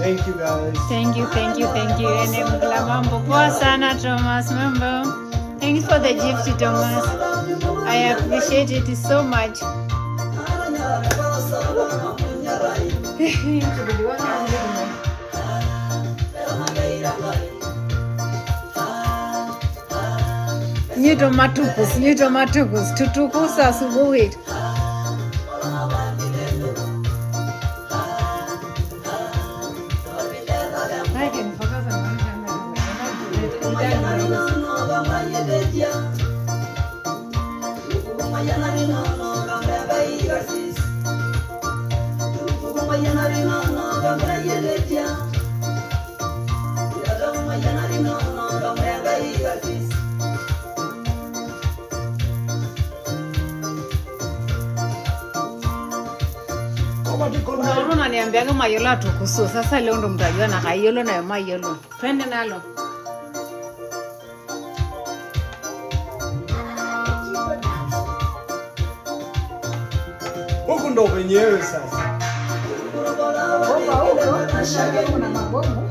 Thank you guys. Thank you, thank you, thank you. Ene mkula mambo poa sana Thomas. Mambo. Thanks for the gift, Thomas. I appreciate it so much. Nyito matukus, nyito matukus, tutukusa asubuhi. Unaona, unaniambiaga mayiolo atukusu. Sasa leo ndo mtajua na kayiolo nayo mayiolo. Twende nalo. Huku ndo wenyewe sasa. Bomba huko kuna mabomu.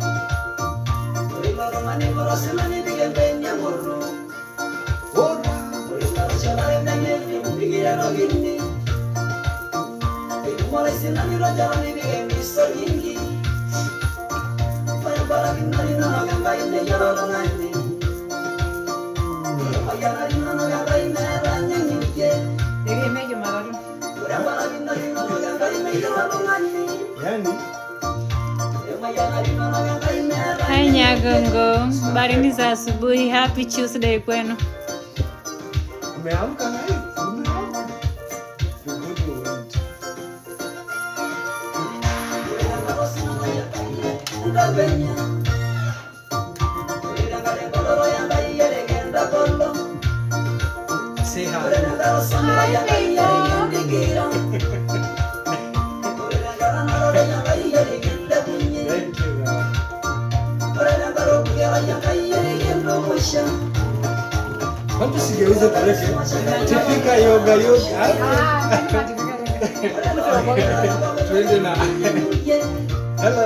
Tegemea Jumatatu. Yani Hi Nyagongo, habarini za asubuhi. Happy Tuesday kwenu. umeamka na hii? Umeamka. The good word. Say hi. Hi Thank you guys. Watu sigeuze peleke. Tipika yoga yoga. Ah, Twende na. Hello.